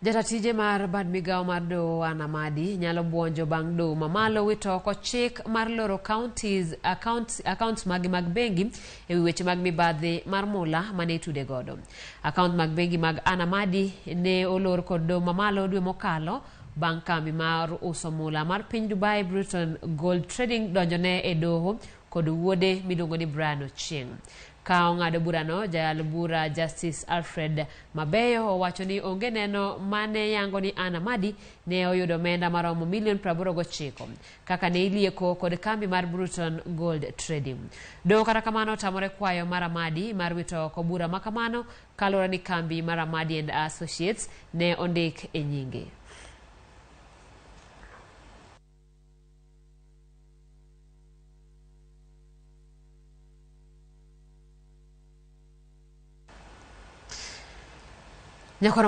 Jata tije mar bad migawo mar doho Ann Amadi nyalo buonjo bang' doho mamalo wito oko chik mar loro counties accounts, accounts mage mag bengi ewi weche mag mibadhi mar mula mane itude godo. Account mag bengi mag Ann Amadi ne olor kod doho mamalo dwe mokalo bang' kambi mar uso mula mar piny Dubai Bruton Gold Trading donjone e doho kod wuode miluongo ni Brian Ochieng'. Ka ong'ado burano, jayal bura Justice Alfred Mabeyo owacho ni onge neno mane yango ni Ann Amadi ne oyudo omenda maromo milion 89 kaka ne ilieko kod kambi mar Bruton Gold Trading. Doho kata kamano otamore kwayo mar Amadi mar wito oko bura makamano kaluwore ni kambi mar Amadi and Associates ne ondik e nyinge. Nyakwara.